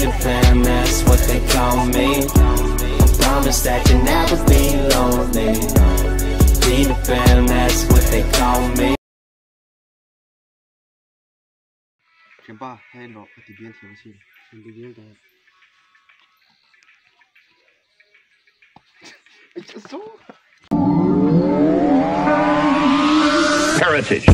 Peter Pan, that's what they call me. I promise that you'll never be lonely. Peter Pan, that's what they call me. Siapa? Hey, no, ketibian siapa sih? Ketibian dah. It's so heritage.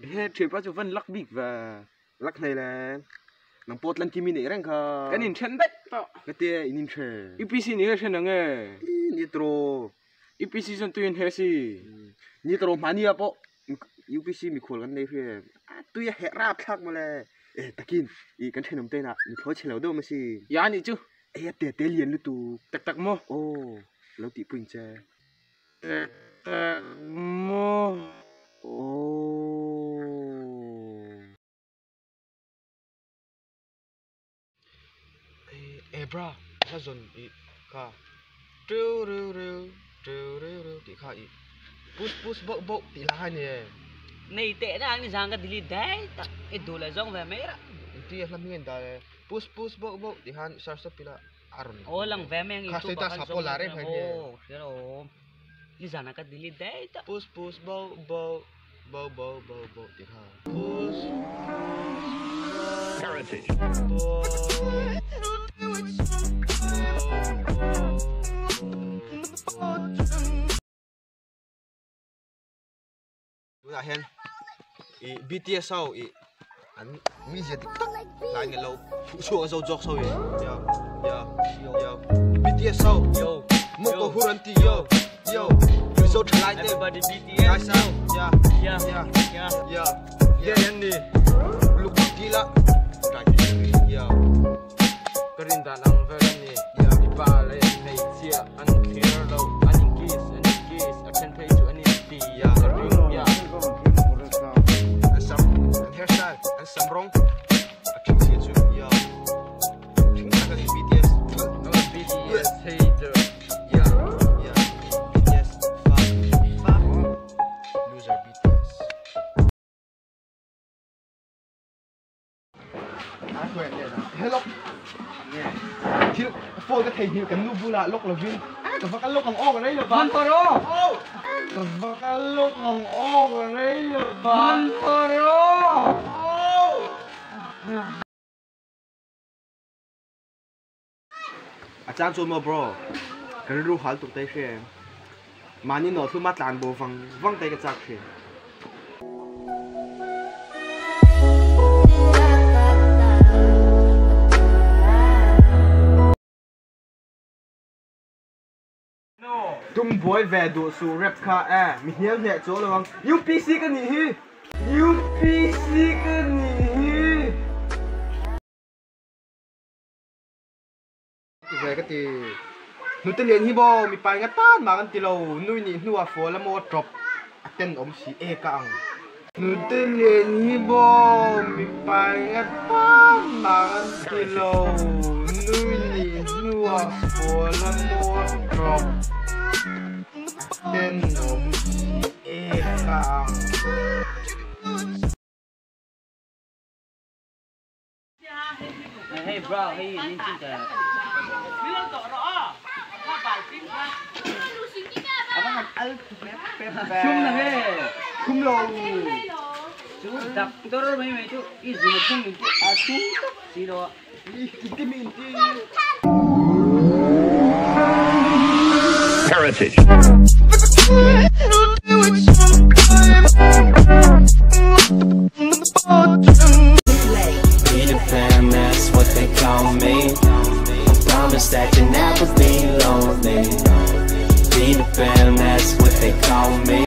He thipa chu van lak bik và lak này là nang pot lan kimi nei reng kha kan in then dai to ka te in in the UPC ni ka then ang e ni tro UPC chon tuin he si ni tro mania po UPC mi khol kan nei hre tu ya he rap thak ma le e takin i kan thenom te na mi tho chelo do ma si ya ni chu e te te lian lu tu tak tak mo o lo ti puin che tak tak mo o e bra ha zon i ka tu ru ru tu ru ru ti kha i push push bo bo ti la hai ne này tệ đó anh đi sang cái delete đấy tak itu là dòng về mấy đó ti lam ngin da push push bo bo ti han sar sa pila aron ô lần về mấy anh tu ta sapo la re phai ne ô thế rồi đi sang cái delete đấy tak push push bo bo bo bo bo bo ti kha push heritage bo là hen i BTS sau i anh mi gì tik tak lại nghe lâu phụ chua dâu dọc sau yo yo yo BTS sau yo một có huran ti yo yo you so try everybody BTS sao yeah yeah yeah yeah yeah yeah yan ni luk ti la yo karinda lang verani yeah i pa le nei chia an clear lo an kiss a chen pay to any ti yeah karing ya and some and hairstyle and some wrong a king si chu yo king ta ka BTS no BTS hater yeah yeah BTS fuck fuck loser BTS hello thiếu phone cái thầy nhiều cái nu bula lok là vin cái vắc lok ang ok đấy là man paro cái vắc lok ang ok đấy là man paro à chán chôn mà bro cái ru hal tụt tay xe mà ní nó thu mắt làn bộ văng văng tay cái chạc xe tung boy về đồ su rap kha e mi hiel nhẹ chỗ là UPC cái nị hi UPC cái nị hi về cái thì nu tên liền hi bo mi pai nga tan mà ăn ti lâu nuôi nị nu à phố là mo drop tên ôm xí e càng nu tên liền hi bo mi pai nga tan mà ăn ti lâu nuôi nị nu à phố là mo drop tên ôm xí e càng hey bro hey nên chi cả chung là he khum lâu chú doctor mấy mấy chú ít gì mà chung mình chú à chú xí đó cái mình đi heritage. Peter Pan, that's what they call me. I promise that you'll never be lonely. Peter Pan, that's what they call me.